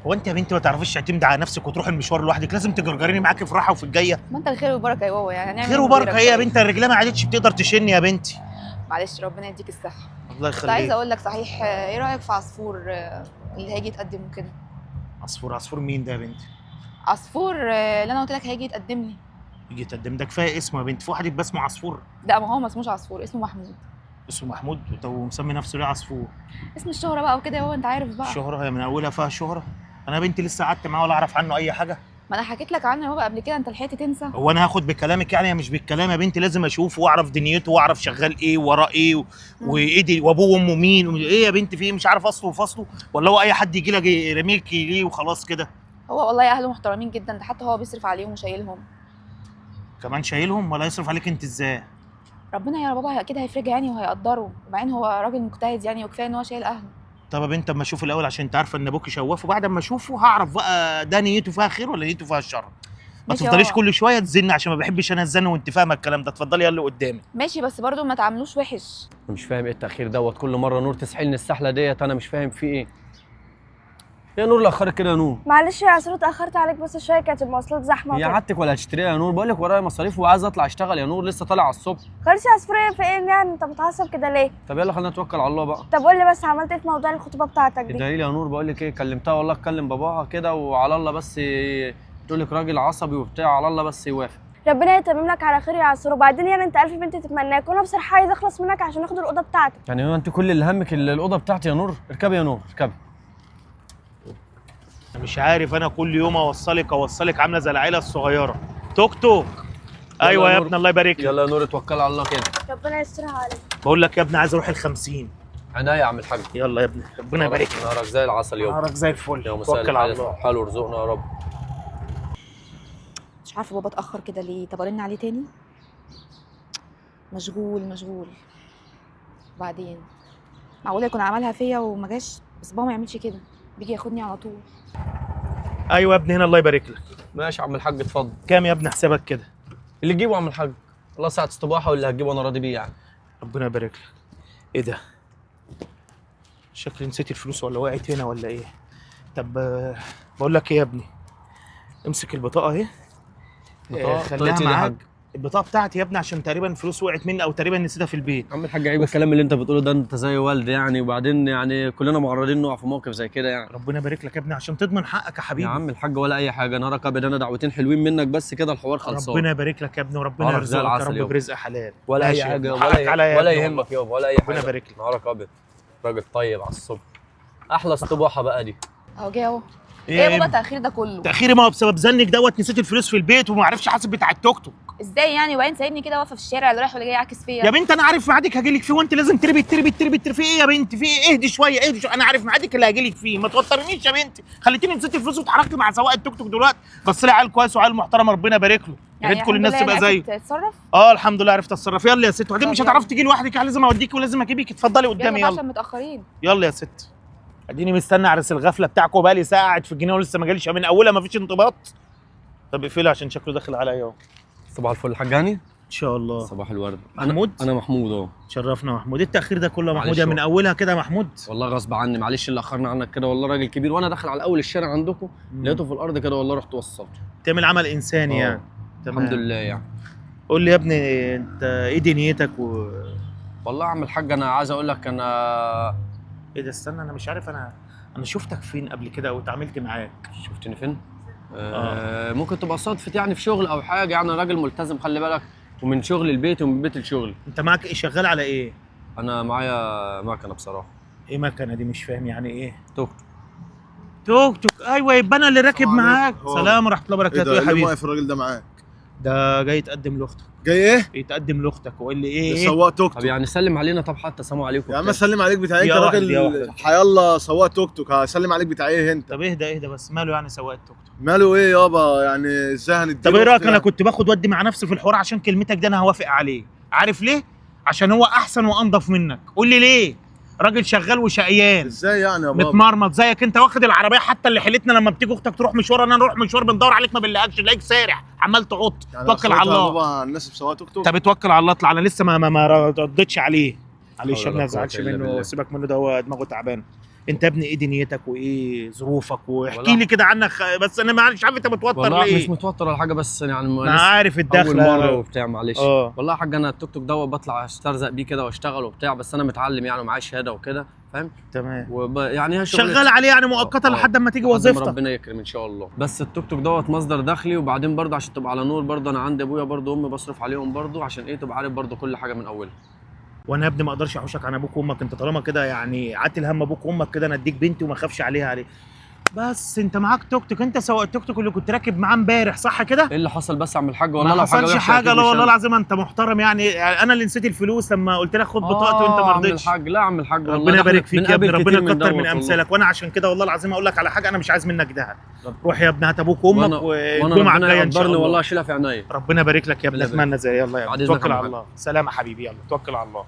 هو انت يا بنتي ما تعرفيش تعتمدي على نفسك وتروحي المشوار لوحدك؟ لازم تجرجريني معاكي في راحة وفي الجاية. ما انت الخير والبركة يا بابا، يعني هنعمل خير إيه وبركة غيرك ايه يا طيب؟ بنتي؟ الرجالة ما عادتش بتقدر تشن يا بنتي. معلش ربنا يديك الصحة. الله كنت عايزه يخليك. اقول لك صحيح، ايه رايك في عصفور اللي هيجي يتقدم وكده؟ عصفور؟ عصفور مين ده يا بنتي؟ عصفور اللي انا قلت لك هيجي يتقدم لي. يجي يتقدم؟ ده كفاية اسمه يا بنتي، في واحد يبقى اسمه عصفور؟ لا ما هو ما اسموش عصفور، اسمه محمود. اسمه محمود؟ طب ومسمي نفسه ليه عصفور؟ اسم الشهرة بقى وكده يا بابا، انت عارف بقى. الشهرة هي من اولها فيها شهره. انا يا بنتي لسه قعدت معاه ولا اعرف عنه اي حاجة. ما انا حكيت لك عنه يا بابا قبل كده، انت لحقت تنسى؟ هو انا هاخد بكلامك يعني؟ مش بالكلام يا بنتي، لازم اشوفه واعرف دنيته واعرف شغال ايه وراه ايه وايه دي وابوه وامه مين ايه يا بنتي في ايه؟ مش عارف اصله وفصله، ولا هو اي حد يجي لك يرميك ليه وخلاص كده؟ هو والله اهله محترمين جدا، ده حتى هو بيصرف عليهم وشايلهم. كمان شايلهم؟ ولا يصرف عليك انت ازاي؟ ربنا يا بابا اكيد هيفرجها يعني وهيقدره، وبعدين هو راجل مجتهد يعني، وكفاية ان هو شايل اهله. طب يا بنت اما اشوف الاول، عشان انت عارفه ان ابوكي شوافه، وبعد اما اشوفه هعرف بقى ده نيته فيها خير ولا نيته فيها الشر. ما ماشي يا تفضليش بابا. كل شوية تزن، عشان ما بحبش انا الزن وانت فاهمه الكلام ده. اتفضلي يلا قدامي. ماشي بس برضه ما تعاملوش وحش. انا مش فاهم ايه التاخير دوت، كل مرة نور تسحلني السحله ديت، انا مش فاهم في ايه. يا نور اللي اخرك كده يا نور؟ معلش يا عصفور اتاخرت عليك، بس شوية كانت المواصلات زحمة هي وكده. عادتك ولا هتشتريها يا نور؟ بقول لك ورايا مصاريف وعايز اطلع اشتغل يا نور، لسه طالع على الصبح. خلاص يا عصفور، في ايه يعني؟ انت متعصب كده ليه؟ طب يلا خلينا نتوكل على الله بقى. طب قول لي بس عملت ايه في موضوع الخطوبة بتاعتك دي؟ ادعي لي يا نور. بقول لك ايه، كلمتها والله، اتكلم باباها كده وعلى الله، بس تقول لك راجل عصبي وبتاع، على الله بس يوافق. ربنا يتمم لك على خير يا عصفور. وبعدين يعني انت الف بنت تتمناك، وانا بصراحة عايزه اخلص منك عشان اخد الاوضة بتاعتك. يعني هو انت كل اللي همك الاوضة بتاعتي يا نور؟ اركبي يا نور اركبي. مش عارف انا كل يوم اوصلك اوصلك، عامله زي العيلة الصغيرة. توك توك. ايوه يا نور. ابني الله يبارك لك. يلا يا نور اتوكل على الله كده. ربنا يسترها عليك. بقول لك يا ابني عايز اروح ال50. عينيا يا عم الحاج. يلا يا ابني ربنا يبارك لك. نهارك زي العسل يوم. نهارك زي الفل. يوم مساء توكل على الله. حلو ارزقنا يا رب. مش عارفه بابا اتاخر كده ليه، طب ارن عليه تاني؟ مشغول مشغول. وبعدين معقولة يكون عملها فيا وما جاش؟ بس بابا ما يعملش كده، بيجي ياخدني على طول. ايوه يا ابني هنا الله يبارك لك. ماشي يا عم الحاج اتفضل. كام يا ابني حسابك كده؟ اللي تجيبه يا عم الحاج، والله ساعة استباحة واللي هتجيبه انا راضي بيه يعني. ربنا يبارك لك. ايه ده؟ شكلي نسيت الفلوس ولا وقعت هنا ولا ايه؟ طب بقول لك ايه يا ابني، امسك البطاقة اهي. بطاقة؟ خليها بطاقتي إيه يا معاك. حاج؟ البطاقة بتاعتي يا ابني، عشان تقريبا الفلوس وقعت مني او تقريبا نسيتها في البيت. عم الحاج عيب الكلام اللي انت بتقوله ده، انت زي والدي يعني، وبعدين يعني كلنا معرضين نقع في موقف زي كده يعني. ربنا يبارك لك يا ابني عشان تضمن حقك يا حبيبي. يا عم الحاج ولا اي حاجة، نهارك ابيض، انا دعوتين حلوين منك بس كده الحوار خلصان. ربنا يبارك لك يا ابني وربنا نهارك زي يرزقك يا العسل رب يابا. برزق حلال. ولا اي ماشي يا حاجة ابني. حقك عليا ولا يا ولا ابني يهمك يابا ولا اي حاجة. ربنا يبارك لك. نهارك ابيض، راجل طيب على الصبح. احلى استباحه بقى دي. اهو جه اهو. ايه ايه يا يا بابا ابني؟ التاخير ده كله؟ تاخيري ما هو بسبب زنك دوت، نسيت الفلوس في البيت وما عرفش حاسب بتاع التوك توك. ازاي يعني؟ وبعدين سايبني كده واقفة في الشارع اللي رايح واللي جاي عاكس فيا. يا بنت انا عارف ميعادك هاجي لك فيه، وانت لازم تربي تربي تربي تربي. في ايه يا بنت؟ في ايه؟ اهدي شوية اهدي شوية، انا عارف ميعادك اللي هاجي لك فيه، ما توترنيش يا بنتي. خليتيني نسيت الفلوس واتحركت مع سواق التوك توك دلوقتي. بس طلع عيل كويس وعيل محترم ربنا يبارك له. يا ريت كل الناس الحمد لله تبقى يعني زيه. عرفت تتصرف. الحمد لله عرفت اتصرف. يلا يا ست، وبعدين طب مش يلا. هتعرفي تيجي لوحدك يعني، لازم اوديكي ولازم اجيبك. اتفضلي قدامي يلا بقى يلا. عشان متاخرين. يلا يا ست. اديني مستني عرس الغفلة بتاعكم بقالي ساعة قاعد في الجنينة ولسه ما جاليش من اولها، ما فيش انضباط. طب اقفلها عشان شكله داخل عليا اهو. صباح الفل الحاج هاني. ان شاء الله. صباح الورد. محمود؟ انا محمود اهو. شرفنا يا محمود. ايه التاخير ده كله يا محمود؟ معلش يا من والله. اولها كده يا محمود. والله غصب عني، معلش اللي اخرنا عنك كده، والله راجل كبير وانا داخل على اول الشارع عندكم لقيته في الارض كده، والله رحت وصلته. تعمل عمل انساني يعني. تمام. الحمد لله يعني. قول لي يا ابني انت ايه دنيتك و والله يا عم الحاج انا عايز اقول لك انا ايه ده؟ استنى انا مش عارف، انا شفتك فين قبل كده او اتعاملت معاك؟ شفتني فين؟ ممكن تبقى صدفة يعني في شغل او حاجة يعني، انا راجل ملتزم خلي بالك، ومن شغل البيت ومن بيت الشغل. انت معاك ايه؟ شغال على ايه؟ انا معايا مكنه بصراحة. ايه مكنه دي؟ مش فاهم يعني ايه. توك توك توك. ايوه يبقى انا اللي راكب السلام معاك. عليكم. سلام ورحمة الله ايه وبركاته ده؟ يا ايه اللي حبيبي. واقف الراجل ده معاك؟ ده جاي يتقدم لاختك. جاي ايه؟ يتقدم لاختك وقال لي ايه ده ايه؟ سواق توك طب توك. يعني سلم علينا، طب حتى سلام عليكم يا عم وبتاع. اسلم عليك بتاع ايه؟ يا انت واحد، يا راجل واحد. حيالله سواق توك توك، هسلم عليك بتاع ايه انت؟ طب اهدى اهدى بس، ماله يعني سواق التوك توك؟ ماله ايه يابا؟ يعني ازاي هنديله طب ايه رايك؟ أختي انا يعني؟ كنت باخد ودي مع نفسي في الحوار عشان كلمتك دي انا هوافق عليه. عارف ليه؟ عشان هو احسن وانضف منك. قول لي ليه؟ راجل شغال وشقيان ازاي يعني يا بابا؟ متمرمط زيك. انت واخد العربية حتى اللي حيلتنا لما بتيجي اختك تروح مشوار انا نروح مشوار بندور عليك ما بنلاقيكش، نلاقيك سارح عمال تعط. يعني توكل على أخرتها يا الله. بابا الناس بسواق توك توك. طب اتوكل على الله اطلع، انا لسه ما ردتش عليه. معلش حول يا ابني ولا ما تزعلش قوة إلا منه، بالله. سيبك منه ده هو دماغه تعبان. انت يا ابني ايه دنيتك وايه ظروفك؟ واحكي والله- لي كده عنك، بس انا مش عارف انت متوتر والله ليه. مش متوتر ولا حاجة، بس يعني انا لسه عارف اول الدخلة. مرة وبتاع، معلش. والله يا حاج انا التوك توك دوت بطلع استرزق بيه كده واشتغل وبتاع، بس انا متعلم يعني ومعايا شهادة وكده، فاهم؟ تمام. يعني هي شغلتي. شغال عليه يعني مؤقتا لحد ما تيجي لحد ما وظيفتك. ربنا يكرم ان شاء الله. بس التوك توك دوت مصدر دخلي، وبعدين برضه عشان تبقى على نور برضه انا عندي ابويا برضه وامي بصرف عليهم برضه، عشان ايه تبقى عارف برضه كل حاجة من اولها. وانا يا ابني ما اقدرش احوشك عن ابوك وامك، انت طالما كده يعني عاتل هم ابوك وامك كده، انا اديك بنتي وما اخافش عليها عليه. بس انت معاك توك توك، انت سواق التوك توك اللي كنت راكب معاه امبارح صح كده؟ ايه اللي حصل بس يا عم الحاج؟ والله ما لو حاجة حصلش وحشة حاجة، أكيد لا مش والله أنا. العظيم انت محترم يعني، يعني انا اللي نسيت الفلوس لما قلت لك خد بطاقتي وانت ما عم رضيتش. الحاج، لا يا عم الحاج والله ربنا ده يبارك احنا فيك يا ابني، بنقابل ربنا كتير يكتر من دوت والله. امثالك. وانا عشان كده والله العظيم اقول لك على حاجة، انا مش عايز منك دهب. روح يا ابني هات ابوك وامك وانا والجمعة ربنا الجاية ان شاء يقدرني الله. والله اشيلها في عينيا. ربنا يبارك لك يا ابني، ربنا يبارك. اتمنى زي يلا يا بعد ابني إذنك توكل يا على عم الله. سلام يا حبيبي، يلا توكل على الله.